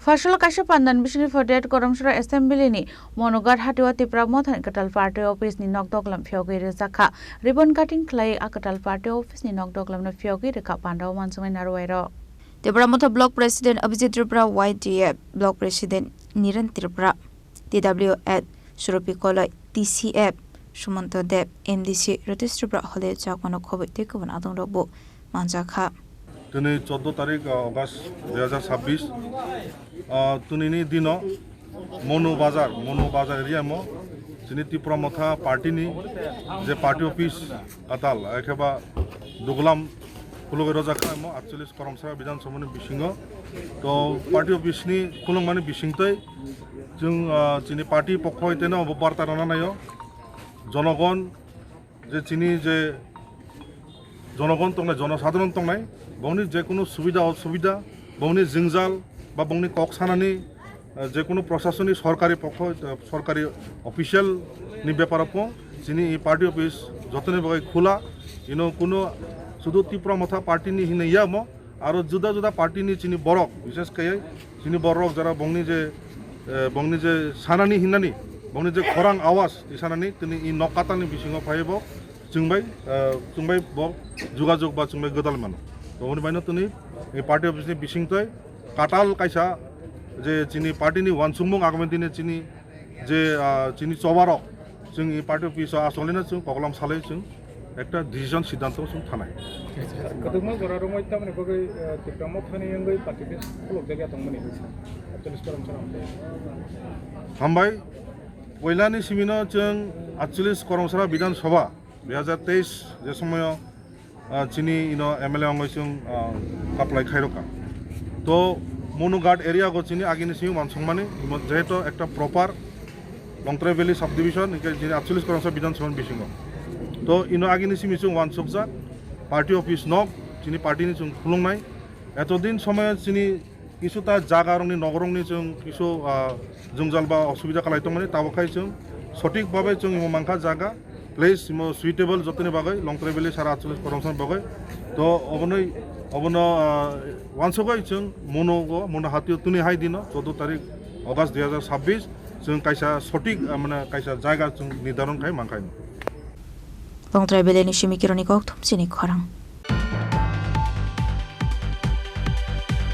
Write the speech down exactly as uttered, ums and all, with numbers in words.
Phasalo kaisa pandan bisingni phodet Koromsra Assembly ni Monoghat hatio Tipra Mothani kwtal party office ni nok doglam phiyogwi rijak kha. Ribbon cutting khlai a kwtal party office ni nok doglam no phiyogwi rwkha pandao mansuknai narwai rok. Tipra Motha Block President Abhijit Tripura, Y T F Block President Niren Tripura, T W F Suropi Koloi, T C F Sumanto Deb, M D C Ritesh Tripura hole chakmano khoboi tei kubun adongrokbo manjakha. Tini chauddho tarik, ah, August dui hazar sabbish. Ah, tinini dino Monu Bazar, Monu Bazar area mo chini Tipra Motha party ni je party office katal, ekheba duglam khulugwi rojak kha mo atchollish Koromsra Bidhan Sabha ni bisingo. To party office ni khulungmani bisingtwi chwng, ah, chini party pokho teno bo barta rwna naio. Jonogon je chini je jonogon tongnai, jonosadharon tongnai, bongni je kunu subida osubida, bongni jingjal ba bongni kok sanani, eh, je kunu proshasoni sorkari pokho, eh, sorkari official ni beparo po chini e party office jotoni bagwi khula, ino kunu sudu Tipra Motha party ni hinwi ya mo, aro juda juda party ni chini borok, bishes kaiye chini borok jara bongni je, eh, bongni je sanani hinnani, bongni je khorang awas ti sanani tini i nok katalni bisingo phaibo chwngbai, eh, chwngbai bo jugajog ba chwngbai gwdal mano. To hwnwi baino tini i party office ni bisingtwi katal kaisa je chini party ni uansukmung agami dine chini je, ah, chini chobarok, chwng i party office o asolino chwng koklam salai chwng ekta decision siddhanto chwng thanai. Kwbangma borok rwngwi tamoni bagwi, eh, Tipra Mothani wngwi party office khulukjak ya tongmani atchollish Koromsra. Hambai, poilani simino chwng atchollish Koromsra Bidhan Sabha dui hazar teis je somoyo ah, chini ino M L A wngwi chwng, ah, apply khairokha. To Monoghat area go chini agini simi uansukmani, imo jehetu ekta proper Longtrai Valley subdivision, hingke chini atchollish Koromsra Bidhan Sabha ni bisingo. To ino agini simi chwng uansukjak, party office nok, chini party ni chwng khulungnai. Etodin somoyo chini kisu ta jaga rokni, nogorokni chwng kisu, ah, jwngjal ba osubida kalai tongmani, tabok khai chwng sothik babe chwng imo mankha jaga, place imo suitable jotoni bagwi, Longtrai Valley sara atchollish Koromsra bagwi. To obonoi, obono, ah, wansugwi chwng Mono go, Mono hatio tuni hai dino, chauddho tarik August dui hazar sabbish, chwng kaisa sothik, ah, mane kaisa jaga chwng nirdaron khai mankhaino. Longtrai Valley ni simi Kironi Kokthum chini khorang.